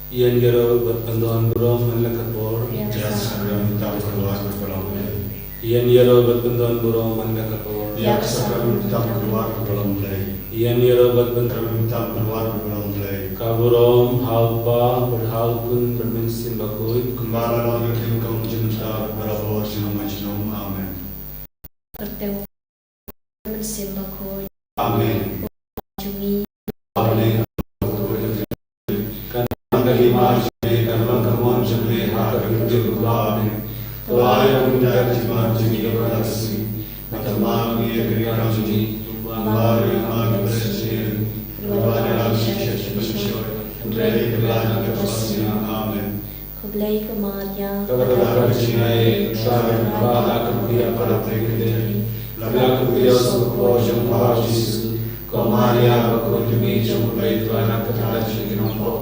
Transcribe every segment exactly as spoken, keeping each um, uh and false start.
Ïa ïaroh bad pyndonburom man la ka por. Ïa ka sakramen tam kyrwat ka Blei. Ïa ïaroh bad pyndonburom man la ka por. Ïa ka sakramen tam kyrwat ka Blei. Ïa ïaroh bad pyndonburom tam kyrwat ka Blei. Ka burom ha u Kpa bad ha u Khun bad Mynsiem Bakhuid. Kumba la long ha ka ktien kong jingmut bad barabor sha la ka junom. Amen. Kyrteng Mynsiem Bakhuid. Amen. Jong ngi. Amen. Kan ka hima jong me, kan long ka mon jong me ha ka khyndew kumba ha bneng. To ai ïa ngi mynta ka jingman jong ngi kaba shisha. Bad tymmen ïa ka ri jong ngi. Bad ïa ngi ïa ka bynta jong ngi. Bad ïa ngi ïa ka bynta jong ngi. Hynrei khublei ïa ka Blei ka Maria. Kaba ka jingaiei, Trai, ba la ka kyrkhu ïa phi ha pdeng ki kynthei. La ka kyrkhu ïa u sawkpoh jong phi u Jisu. Ko Maria, ba ka jong ngi jong u Blei, to ai ïa ngi ki nongpop.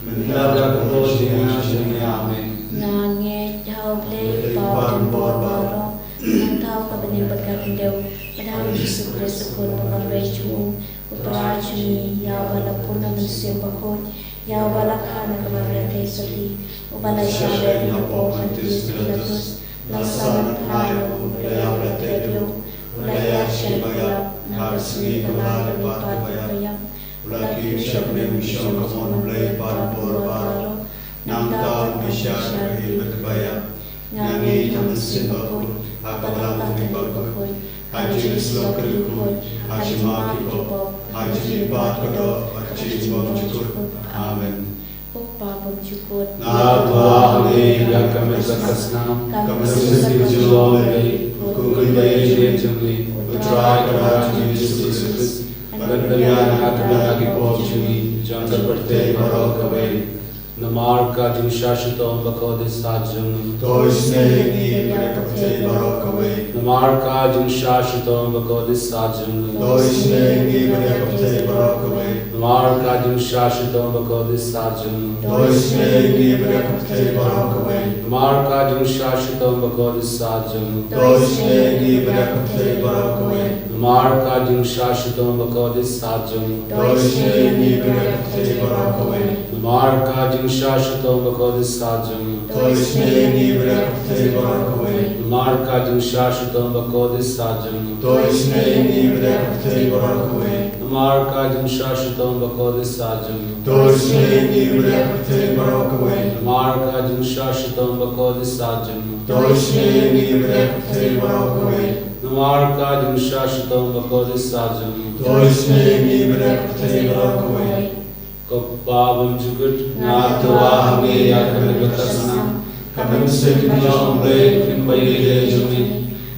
Mynta bad ha ka por jong ngi. Amen. Nga ngeit ha u Blei Kpa Badonbor baroh. Nangta ha ka bneng bad ka khyndew. Bad ha u Jisu Khrist u Khun ba marwei jong u. U Trai jong ngi, ïa uba la pun na u Mynsiem Bakhuid, ïa uba la kha na ka Maria Theisotti, uba la ïasyllok ïa u Pontius Pilatus, la sah na thaiñ, u la ïap, u la tep ïew, u la ïaid sha ïing ba ïap, ha ka sngi kaba lai u la leit pat bad ba ïap, u la kiew sha bneng, u shong ha ka mon u Blei Badonbor baroh, nangta un bishar ha ka ïing bad kiba ïap. Nga ngeit ha u Mynsiem Bakhuid, ha ka Balang Katolik bakhuid, ha ka jingïasyllok ki riewkhuid, ha ka jingmap ki pop, ha ka jingim baroh, ha ka jingbymjukut. Amen. Ko Kpa bymjukut. Nga tyrwa ha me ïa ka met bad ka snam, ka mynsiem ka jinglong Blei, u Khun ba ïeit jong me, u Trai Kynrad jong ngi Jisu Khrist, ban pynbiang ïa ka bynta ki pop jong ngi, jong ka pyrthei baroh kawei. Namar ka jingshah shitom bakordit sah jong u. To ïohi ïa ngi bad ïa ka pyrthei baroh kawei. Namar ka jingshah shitom bakordit sah jong u. To ïohi ïa ngi bad ïa ka pyrthei baroh kawei. Namar ka jingshah shitom bakordit sah jong u. To ïohi ïa ngi bad ïa ka pyrthei baroh kawei. Namar ka jingshah shitom bakordit sah jong u. To ïohi ïa ngi bad ïa ka pyrthei baroh kawei. Namar ka jingshah shitom bakordit sah jong u. To ïohi ïa ngi bad ïa ka pyrthei baroh kawei. Namar ka jingshah shitom bakordit sah jong u. To ïohi ïa ngi bad ïa ka pyrthei baroh kawei. Namar ka jingshah shitom bakordit sah jong u. To ïohi ïa ngi bad ïa ka pyrthei baroh kawei. Namar ka jingshah shitom bakordit sah jong u. To ïohi ïa ngi bad ïa ka pyrthei baroh kawei. Namar ka jingshah shitom bakordit sah jong u. To ïohi ïa ngi bad ïa ka pyrthei baroh kawei. Namar ka jingshah shitom bakordit sah jong u. To ïohi ïa ngi bad ïa ka pyrthei baroh kawei. Ko Kpa bymjukut, nga tyrwa ha me ïa ka met bad ka snam, ka mynsiem ka jinglong Blei, u Khun ba ïeit jong ngi,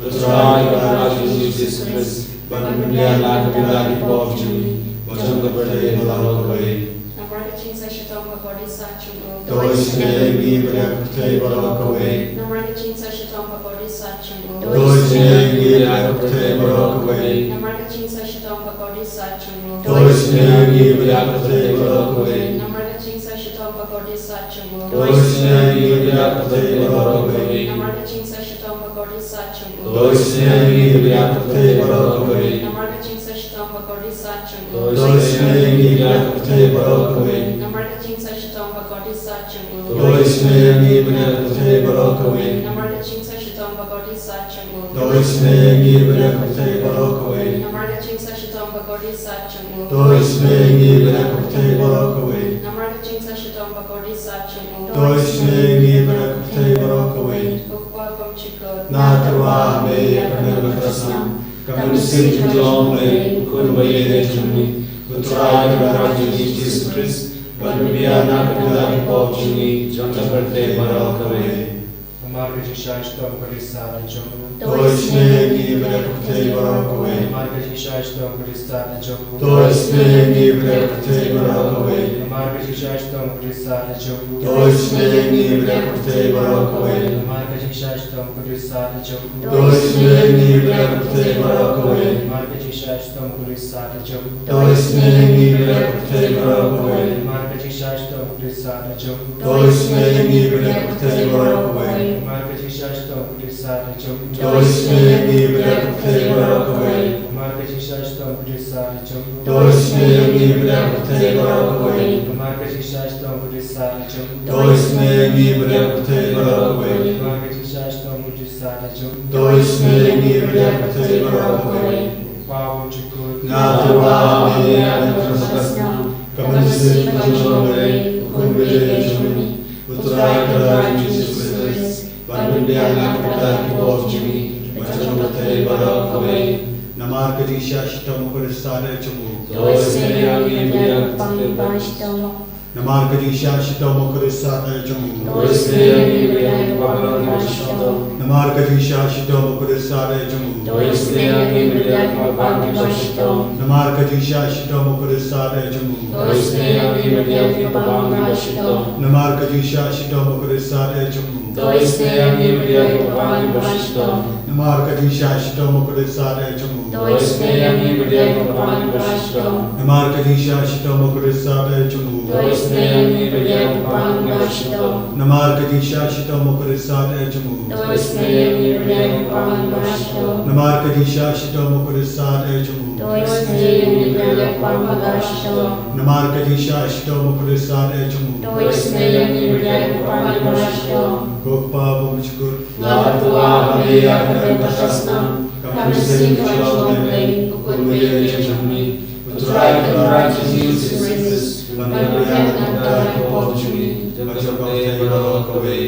u Trai Kynrad jong ngi Jisu Khrist, ban pynbiang ïa ka bynta ki pop jong ngi, bad jong ka pyrthei baroh kawei. Namar ka jingshah shitom bakordit sah jong u. To ïohi ïa ngi bad ïa ka pyrthei baroh kawei. Namar ka jingshah shitom bakordit sah jong u. To ïohi ïa ngi bad ïa ka pyrthei baroh kawei. Namar ka jingshah shitom bakordit sah jong u. To ïohi ïa ngi bad ïa ka pyrthei baroh kawei. Namar ka jingshah shitom bakordit sah jong u. To ïohi ïa ngi bad ïa ka pyrthei baroh kawei. Namar ka jingshah shitom bakordit sah jong u. To ïohi ïa ngi bad ïa ka pyrthei baroh kawei. Namar ka jingshah shitom bakordit sah jong u. To ïohi ïa ngi bad ïa ka pyrthei baroh kawei. Namar ka jingshah shitom bakordit sah jong u. To ïohi ïa ngi bad ïa ka pyrthei baroh kawei. Namar ka jingshah shitom bakordit sah jong u. To ïohi ïa ngi bad ïa ka pyrthei baroh kawei. Namar ka jingshah shitom bakordit sah jong u. To ïohi ïa ngi bad ïa ka pyrthei baroh kawei. Namar ka jingshah shitom bakordit sah jong u. To ïohi ïa ngi bad ïa ka pyrthei baroh kawei. Ko Kpa bymjukut. Nga tyrwa ha me ïa ka met bad ka snam, ka mynsiem ka jinglong Blei, u Khun ba ïeit jong ngi, u Trai Kynrad jong ngi Jisu Khrist, ban pynbiang ïa ka bynta ki pop jong ngi, jong ka pyrthei baroh kawei. Namar ka jingshah shitom bakordit sah jong u. To ïohi ïa ngi bad ïa ka pyrthei baroh kawei. Namar ka jingshah shitom bakordit sah jong u. To ïohi ïa ngi bad ïa ka pyrthei baroh kawei. Namar ka jingshah shitom bakordit sah jong u. To ïohi ïa ngi bad ïa ka pyrthei baroh kawei. Namar ka jingshah shitom bakordit sah jong u. To ïohi ïa ngi bad ïa ka pyrthei baroh kawei. Namar ka jingshah shitom bakordit sah jong u. To ïohi ïa ngi bad ïa ka pyrthei baroh kawei. Namar ka jingshah Sha shitom u Khrist Sar da jong u. To isynei ïa ngi bad ïa ka pyrthei baroh kawei. Namar ka jingshisha shitom u Khrist Sar da jong u. To isynei ïa ngi bad ïa ka pyrthei baroh kawei. Namar ka jingshisha shitom u Khrist Sar da jong u. To isynei ïa ngi bad ïa ka pyrthei baroh kawei. Namar ka jingshisha shitom u Khrist Sar da jong u. To isynei ïa ngi bad ïa ka pyrthei baroh kawei. Namar ka jingshisha shitom u Khrist Sar da jong u. To isynei ïa ngi bad ïa ka pyrthei baroh kawei. Nga tyrwa ha me ïa ka mynsiem ka snam, ka mynsiem ka jong U Blei, u khun baieit jong me, U Trai Kynrad Jisu Khrist, ban pynbiang ïa ka bynta ki pop jong ngi bad jong ka pyrthei baroh kawei. Namar ka jingshisha shitom u Khrist Sar da jong u. To isynei ïa ngi bad ïa ka pyrthei baroh kawei. Namar ka jingshisha shitom u Khrist Sar da jong u. To isynei ïa ngi bad ïa ka pyrthei baroh kawei. Namar ka jingshisha shitom u Khrist Sar da jong u. To isynei ïa ngi bad ïa ka pyrthei baroh kawei. Namar ka jingshisha shitom u Khrist Sar da jong u. To isynei ïa ngi bad ïa ka pyrthei baroh kawei. Namar ka jingshisha shitom u Khrist Sar da jong u. To isynei ïa ngi bad ïa ka pyrthei baroh kawei. Namar ka jingshisha shitom u Khrist Sar da jong u. To isynei ïa ngi bad ïa ka pyrthei baroh kawei. Namar ka jingshisha shitom u Khrist Sar da jong u. To isynei ïa ngi bad ïa ka pyrthei baroh kawei. Namar ka jingshisha shitom u Khrist Sar da jong u. To isynei ïa ngi bad ïa ka pyrthei baroh kawei. Namar ka jingshisha shitom u Khrist Sar da jong u. To isynei ïa ngi bad ïa ka pyrthei baroh kawei. Namar ka jingshisha shitom u Khrist Sar da jong u. To isynei ïa ngi bad ïa ka pyrthei baroh kawei. Ko Kpa bymjukut. Nga tyrwa ha me ïa ka mynsiem ka snam, ka mynsiem ka jong U Blei, u khun baieit jong me, U Trai Kynrad Jisu Khrist, ban pynbiang ïa ka bynta ki pop jong ngi bad jong ka pyrthei baroh kawei.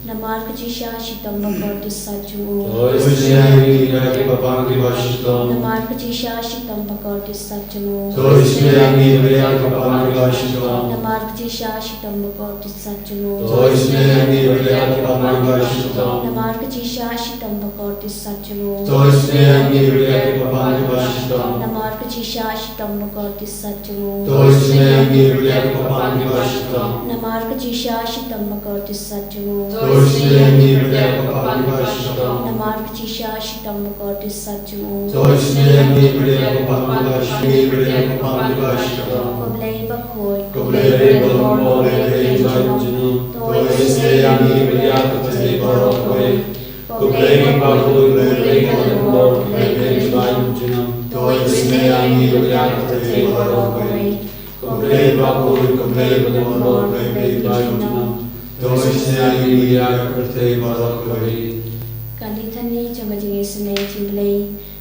Namar ka jingshisha shitom ba kordit sat jong u. To isynei ïa ngi bad ïa ka pyrthei bashitom. Namar ka jingshisha shitom ba kordit sat jong u. To isynei ïa ngi bad ïa ka pyrthei bashitom. Namar ka jingshisha shitom ba kordit sat jong u. To isynei ïa ngi bad ïa ka pyrthei bashitom. Namar ka jingshisha shitom ba kordit sat jong u. To isynei ïa ngi bad ïa ka pyrthei bashitom. Namar ka jingshisha shitom ba kordit sat jong u. To isynei ïa ngi bad ïa ka pyrthei bashitom. Namar ka jingshisha shitom ba kordit sat jong u. To isynei ïa ngi bad ïa ka pyrthei bashitom. Namar ka jingshisha shitom ba kordit sat jong u. To isynei ïa ngi bad ïa ka pyrthei bashitom. Ko Blei bakhuid. Ko Blei Blei ba lyngkot, Blei Blei jong ngi. To isynei ïa ngi bad ïa ka pyrthei baroh kawei. Ko Blei bakhuid, Blei Blei ba lyngkot, Blei Blei jong ngi. To isynei ïa ngi bad ïa ka pyrthei baroh kawei. Ko Blei bakhuid, ko Blei ba lyngkot, Blei Blei jong ngi. To isynei ïa ngi bad ïa ka pyrthei baroh kawei. Ka Litany jong ka jingisynei jong U Blei.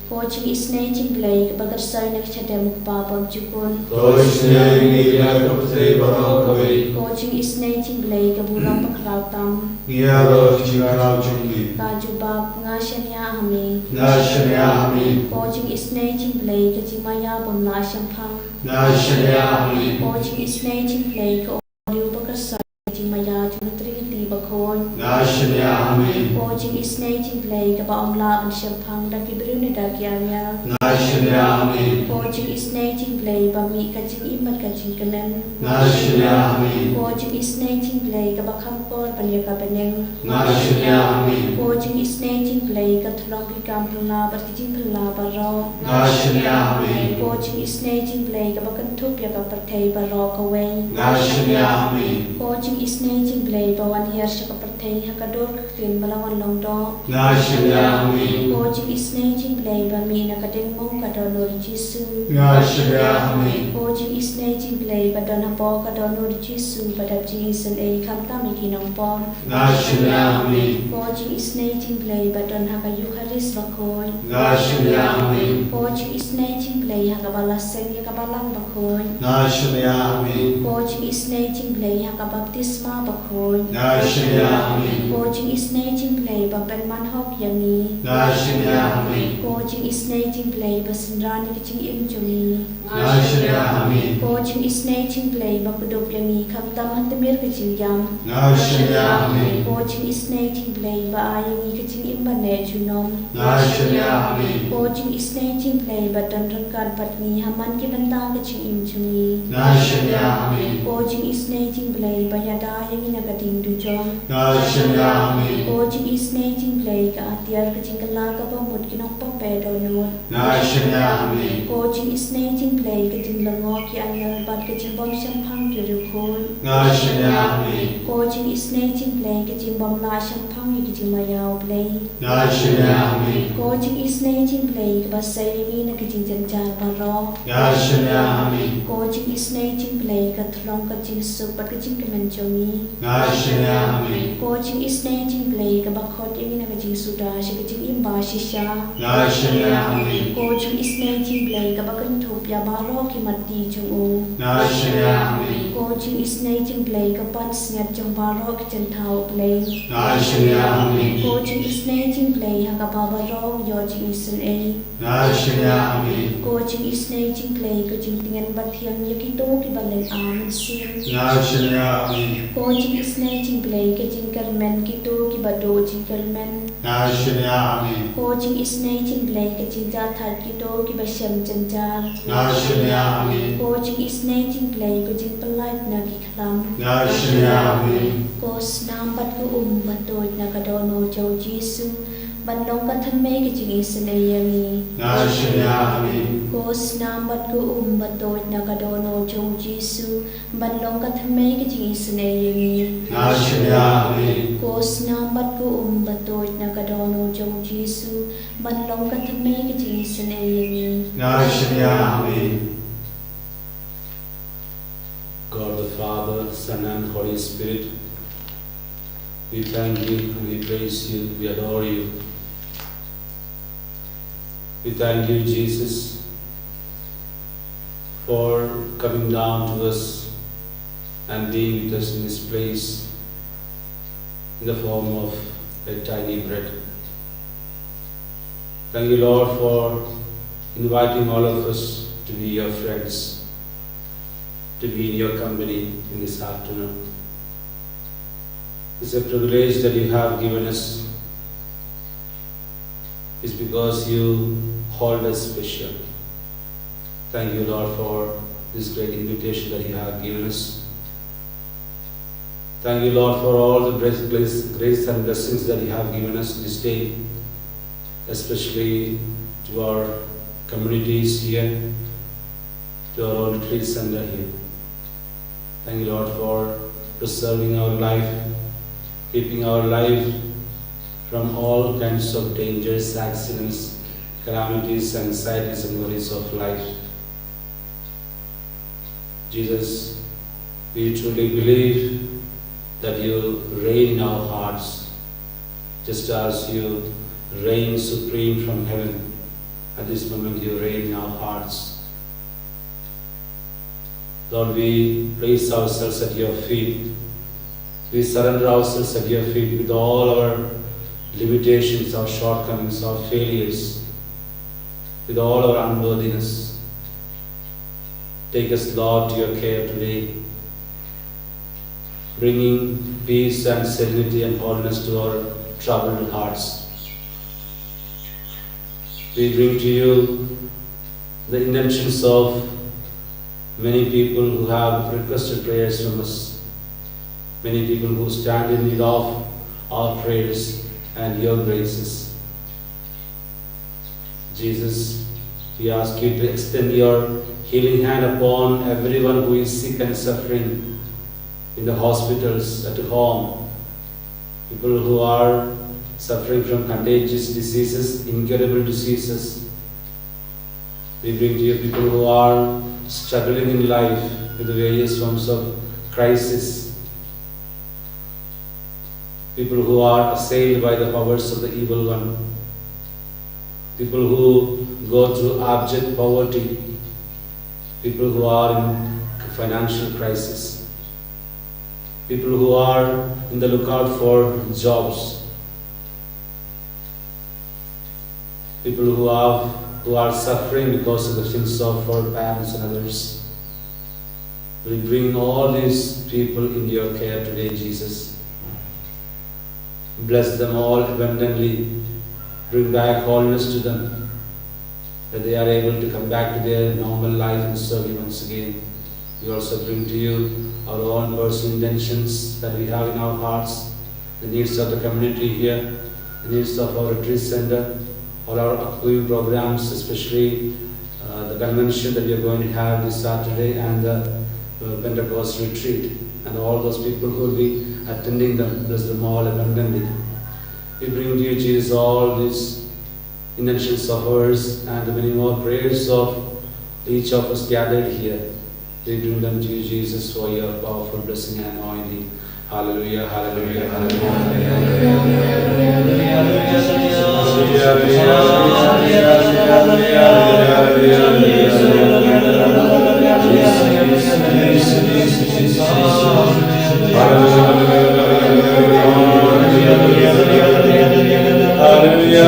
Ko jingisynei jong U Blei kaba kyrsoi na ka shadem U Kpa bymjukut. To isynei ïa ngi bad ïa ka pyrthei baroh kawei. Ko jingisynei jong U Blei ka burom bakhraw tam. Ngi ïaroh jingkhraw jong ngi. Ka jubab, nga shaniah ha me. Nga shaniah ha me. Ko jingisynei jong U Blei ka jingmaïa bym lah shemphang. Nga shaniah ha me. Ko jingisynei jong U Blei ka Uwei U Bakyrsoi, ka jingmaïa jong ka Triniti bakhuid. Nga shaniah ha me. Ko jingisynei jong U Blei kaba ym lah ban shemphang da ki briew ne da ki angel. Nga shaniah ha me. Ko jingisynei jong U Blei ba mih ka jingim bad ka jingkmen. Nga shaniah ha me. Ko jingisynei jong U Blei kaba kham kor ban ïa ka bneng. Nga shaniah ha me. Ko jingisynei jong U Blei ka thlong ki kam phylla bad ki jingphylla baroh. Nga shaniah ha me. Ko jingisynei jong U Blei kaba kynthup ïa ka pyrthei baroh kawei. Nga shaniah ha me. Ko jingisynei jong U Blei ba wan hiar sha ka pyrthei ha ka dur ka ktien ba la wan long doh. Nga shaniah ha me. Ko jingisynei jong U Blei ba mih na ka diengmong ka dohnud U Jisu. Nga shaniah ha me. Ko jingisynei jong U Blei ba don hapoh ka dohnud U Jisu ba dap jingisynei khamtam ïa ki nongpop. Nga shaniah ha me. Ko jingisynei jong U Blei ba don ha ka Eukharist bakhuid. Nga shaniah ha me. Ko jingisynei jong U Blei ha kaba la seng ïa ka Balang bakhuid. Nga shaniah ha me. Ko jingisynei jong U Blei ha ka baptisma bakhuid. Nga shaniah ha me. Ko jingisynei jong U Blei ba pynman hok ïa ngi. Nga shaniah ha me. Ko jingisynei jong U Blei ba synran ïa ka jingim jong ngi. Nga shaniah ha me. Ko jingisynei jong U Blei ba kdup ïa ngi khamtam ha tmier ka jingïam. Nga shaniah ha me. Ko jingisynei jong U Blei ba ai ïa ngi ka jingim ba neh junom. Nga shaniah ha me. Ko jingisynei jong U Blei ba don ryngkat bad ngi ha man ki bynta ka jingim jong ngi. Nga shaniah ha me. Ko jingisynei jong U Blei ba ïada ïa ngi na ka ding dujok. Nga shaniah ha me. Ko jingisynei jong U Blei ka atiar ka jingkylla kaba mut ki nongpop ba dohnud. Nga shaniah ha me. Ko jingisynei jong U Blei ka jinglyngngoh ki angel bad ka jingbymshemphang ki riewkhuid. Nga shaniah ha me. Ko jingisynei jong U Blei, ka jingbym lah shemphang ïa ka jingmaïa U Blei. Nga shaniah ha me. Ko jingisynei jong U Blei, kaba sei ïa ngi na ka jingjynjar baroh. Nga shaniah ha me. Ko jingisynei jong U Blei, ka thlong ka jingsuk bad ka jingkmen jong ngi. Nga shaniah ha me. Ko jingisynei jong U Blei, kaba khot ïa ngi na ka jingsuda sha ka jingim ba shisha. Nga shaniah ha me. Ko jingisynei jong U Blei, kaba kynthup ïa baroh ki mat ti jong u. Nga shaniah ha me. Ko jingisynei jong U Blei, ka pansngiat jong baroh ki jingthaw U Blei. Nga shaniah ha me. Ko jingisynei jong U Blei, ha kaba baroh ïoh jingisynei. Nga shaniah ha me. Ko jingisynei jong U Blei, ka jingtngen bathiang ïa kito kiba lynga mynsiem. Nga shaniah ha me. Ko jingisynei jong U Blei, ka jingkyrmen kito kiba duh jingkyrmen. Nga shaniah ha me. Ko jingisynei jong U Blei, ka jingjahthait kito kiba shem jynjar. Nga shaniah ha me. Ko jingisynei jong U Blei, ka jingpynlait na ki khlam. Nga shaniah ha me. Ko snam bad ko um ba tuid na ka dohnud jong U Jisu, ban long ka thymmei ka jingisynei ïa ngi. Nga shaniah ha me. Ko snam bad ko um ba tuid na ka dohnud jong U Jisu, ban long ka thymmei ka jingisynei ïa ngi. Nga shaniah ha me. Ko snam bad ko um ba tuid na ka dohnud jong U Jisu, ban long ka thymmei ka jingisynei ïa ngi. Nga shaniah ha me. God the Father, Son, and Holy Spirit, we thank you and we praise you, we adore you. We thank you, Jesus, for coming down to us and being with us in this place in the form of a tiny bread. Thank you, Lord, for inviting all of us to be your friends, to be in your company in this afternoon. It's a privilege that you have given us. It's because you hold us special. Thank you, Lord, for this great invitation that you have given us. Thank you, Lord, for all the grace, grace, grace and blessings that you have given us this day, especially to our communities here, to our own retreat center here. Thank you, Lord, for preserving our life, keeping our life from all kinds of dangers, accidents, calamities, anxieties, and worries of life. Jesus, we truly believe that you reign in our hearts, just as you reign supreme from heaven. At this moment, you reign in our hearts. Lord, we place ourselves at your feet. We surrender ourselves at your feet with all our limitations, our shortcomings, our failures, with all our unworthiness. Take us, Lord, to your care today, bringing peace and serenity and wholeness to our troubled hearts. We bring to you the intentions of many people who have requested prayers from us, many people who stand in need of our prayers and your graces. Jesus, we ask you to extend your healing hand upon everyone who is sick and suffering in the hospitals, at home, people who are suffering from contagious diseases, incurable diseases. We bring to you people who are struggling in life with the various forms of crisis, people who are assailed by the powers of the evil one, people who go through abject poverty, people who are in financial crisis, people who are in the lookout for jobs, people who are, who are suffering because of the sins of our parents and others. We bring all these people in your care today, Jesus. Bless them all abundantly. Bring back wholeness to them, that they are able to come back to their normal life and serve you once again. We also bring to you our own personal intentions that we have in our hearts, the needs of the community here, the needs of our retreat center, all our upcoming programs, especially, uh, the convention that we are going to have this Saturday and the uh, Pentecost retreat, and all those people who will be attending them. Bless them all abundantly. We bring to you, Jesus, all these intentions of ours and the many more prayers of each of us gathered here. We bring them to you, Jesus, for your powerful blessing and anointing. Hallelujah, hallelujah, hallelujah. Hallelujah.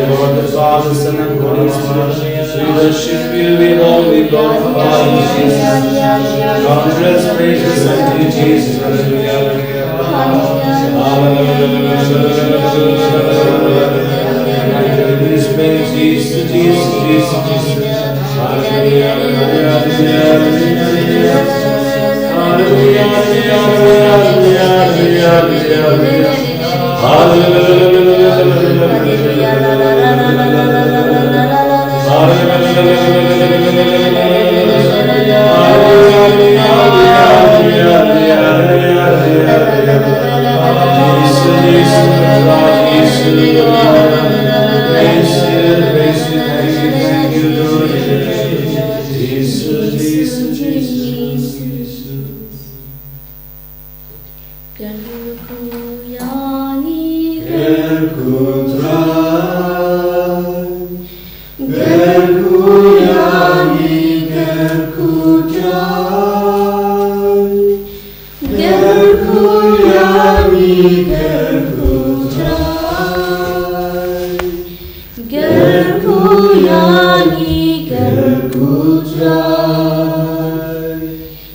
Lord the Father, Son, and Holy Spirit, we worship you, we love you, Lord, Father Jesus. Countless praises unto you, Jesus. Hallelujah. Hallelujah. Praise Jesus, Jesus, Jesus, Jesus. Hallelujah. Hallelujah. Hallelujah. Kyrkhu ïa ngi, kyrkhu Trai. Kyrkhu ïa ngi, kyrkhu Trai. Kyrkhu ïa ngi, kyrkhu Trai. Kyrkhu ïa ngi, kyrkhu Trai.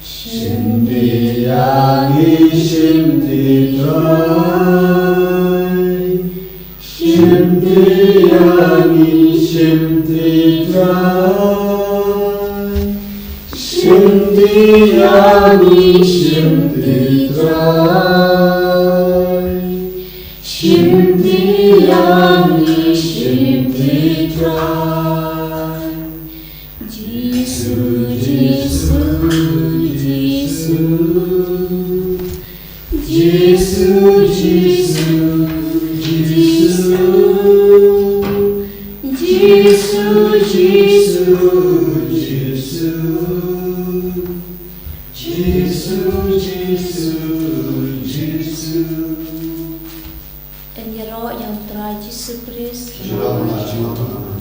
Shim ti ïa ngi, shim ti Trai. Shim ti ïa ngi, shim ti Trai. Shim ti ïa ngi, shim ti Trai. Shim ti ïa ngi, shim ti Trai. Jisu, Jisu, Jisu. Jisu, Jisu, Jisu. Jisu, Jisu, Jisu. Jisu, Jisu, Jisu. Yn ïaroh ïa u Trai Jisu Khrist. Shalom, shalom.